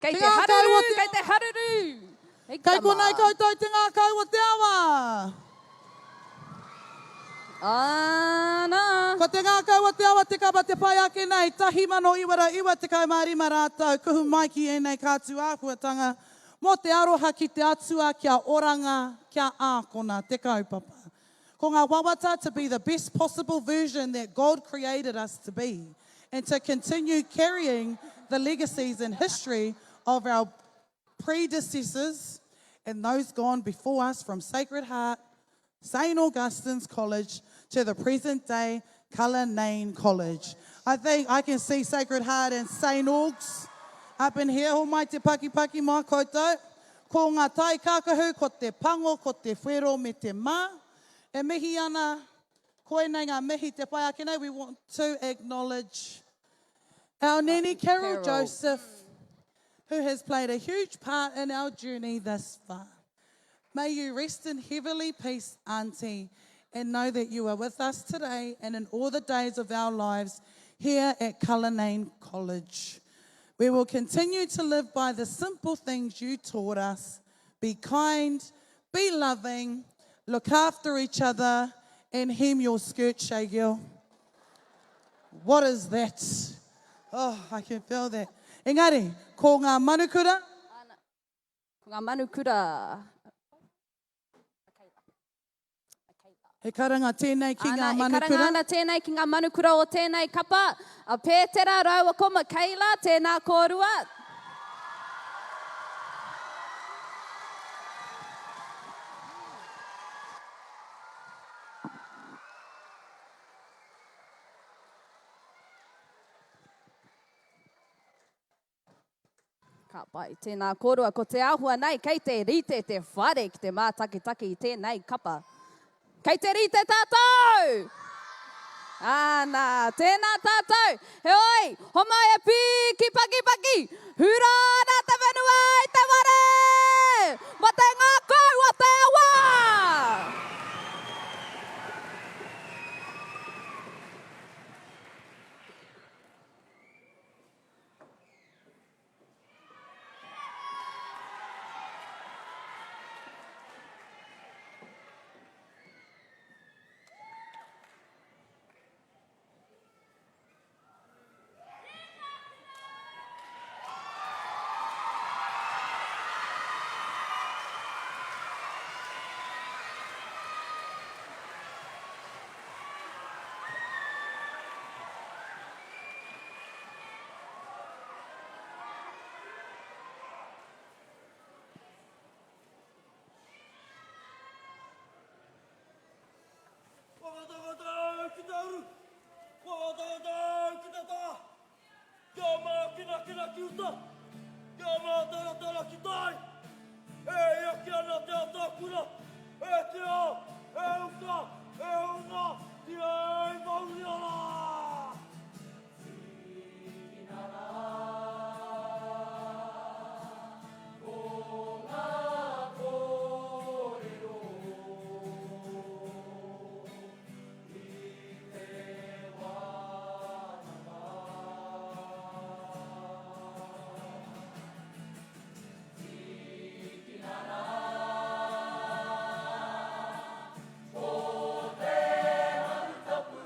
Kei te haruru, kei te haruru! Hei Kei konei koutou te ngākau o te awa! Ana! Ko te ngākau o te awa te kapa te pai ake nei, 1995 rātou kuhu mai ki ēnei kātū āhuatanga mō te aroha ki te Atua kia oranga, kia ākona te kaupapa. Ko ngā wawata to be the best possible version that God created us to be and to continue carrying the legacies and history of our predecessors and those gone before us from Sacred Heart, St Augustine's College to the present day Cullinane College. I think I can see Sacred Heart and St Augs up in here. Homai te pakipaki mai koutou. Ko ngā tae kākahu, ko te pango, ko te whero me te mā. E mihi ana, koinei ngā mihi te whai ake nei, we want to acknowledge our Nanny Carol Joseph, who has played a huge part in our journey thus far. May you rest in heavenly peace, Auntie, and know that you are with us today and in all the days of our lives here at Cullinane College. We will continue to live by the simple things you taught us. Be kind, be loving, look after each other, and hem your skirt, Shay girl. What is that? Oh, I can feel that. Engari, ko ngā manukura. Ko ngā manukura. He karanga tēnei ki ngā manukura. Ana, e karanga ana tēnei ki ngā manukura o tēnei kapa. A Pētera rāua ko Michaela, tēnā kōrua. Ka pai. Tēnā kōrua, ko te āhua nei, kei te rite te whare ki te mātakitaki i tēnei kapa. Kei te rite tātou! Ana, tēnā tātou. Heoi, homai e pīki pakipaki, hura ana te whenua i te ware! Mā te ngākau o te awa! Kua whakatau ki te uru, kua whakatau ki te tonga, kia mākinakina ki uta, kia mātaratara ki tai, e iaki ana te atākura, e te ao, e uta, e uma, tiei mauri ora! Tīkina rā ko ngā kōrero i te wānanga. Tīkina rā ko te maru tapu.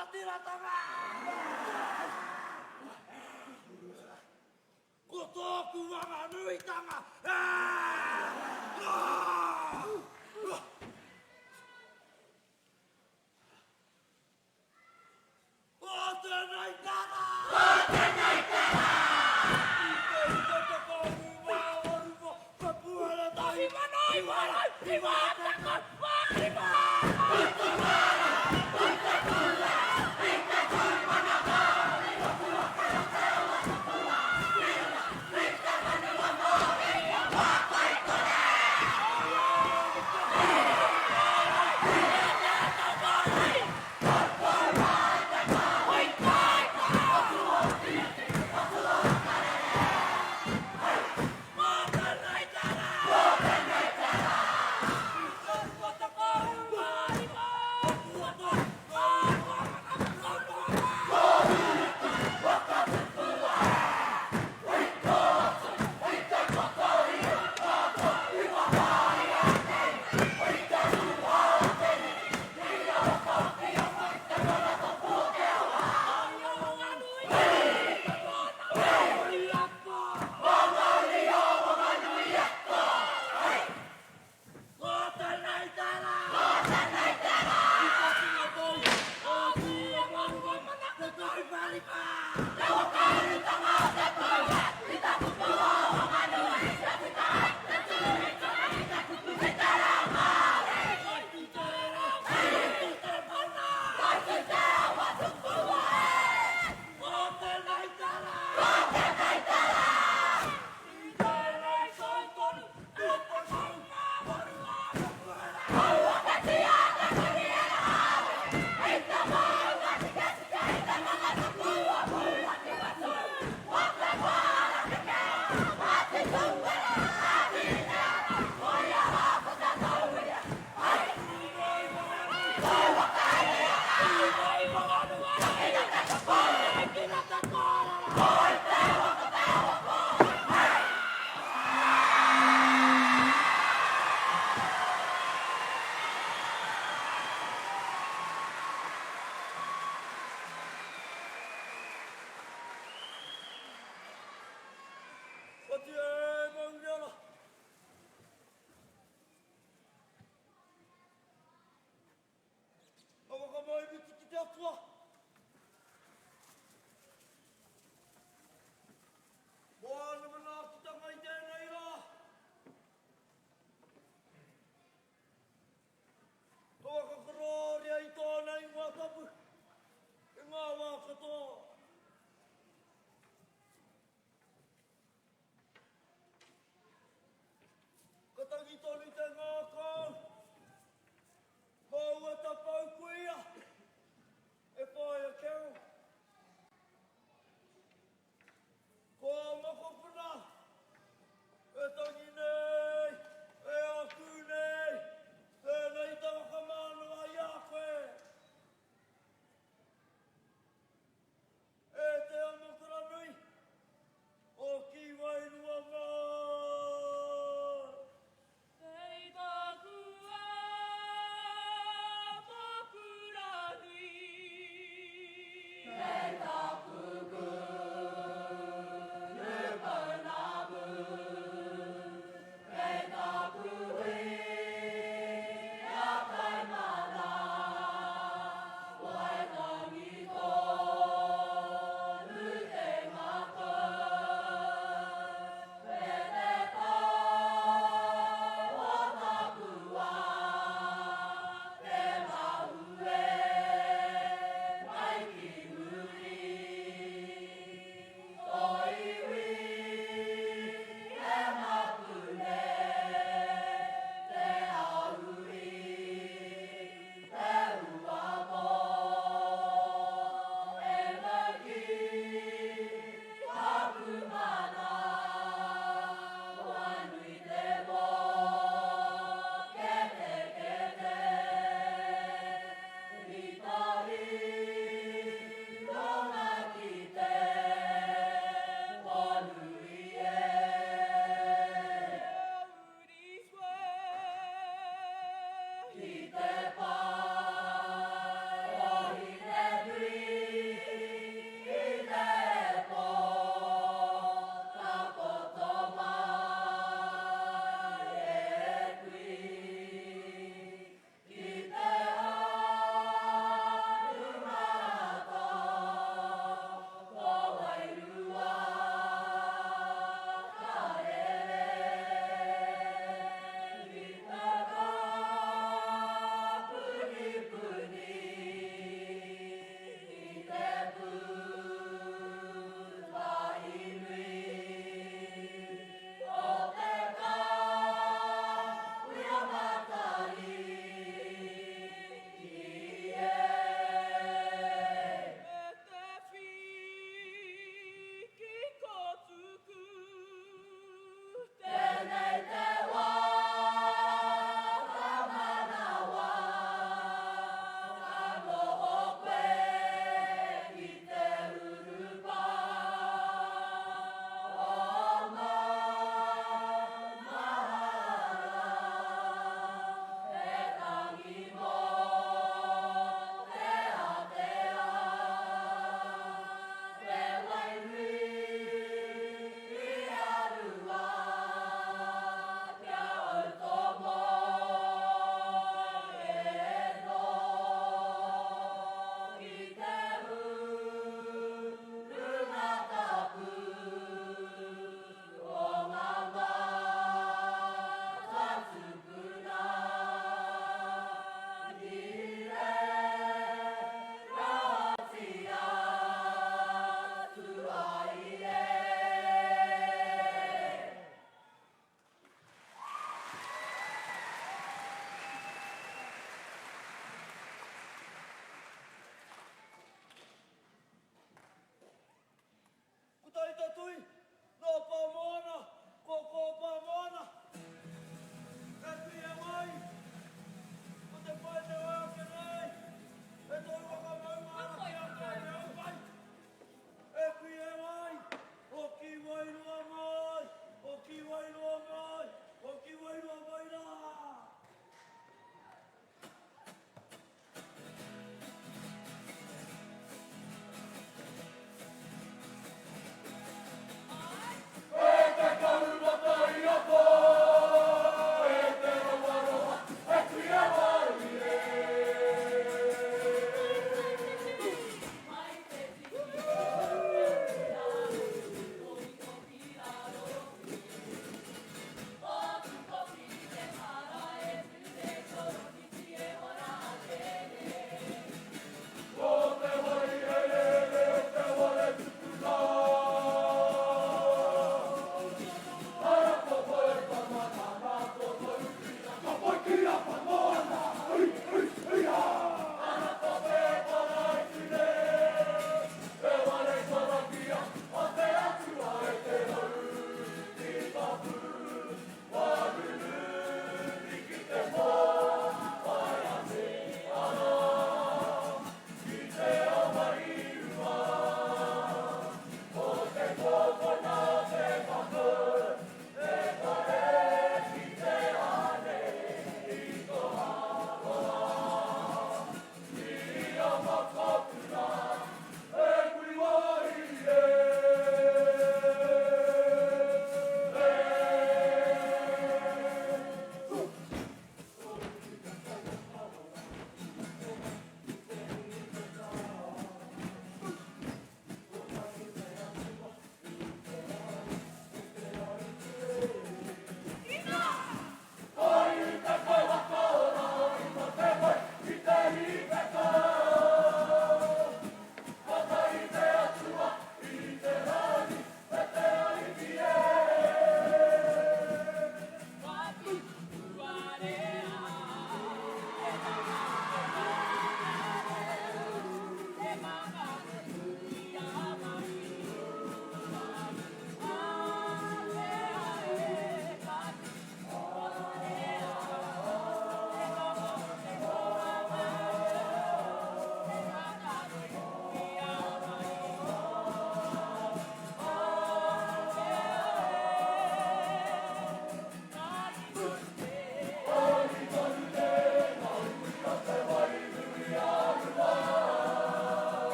rangatiratanga! Ko tōku wanganuitanga! Ko tēnei tara! Ko tēnei tara! I te ika 18 Pepuere 1995! Oti e mauri ana. Ka whakamaimiti ki te Atua.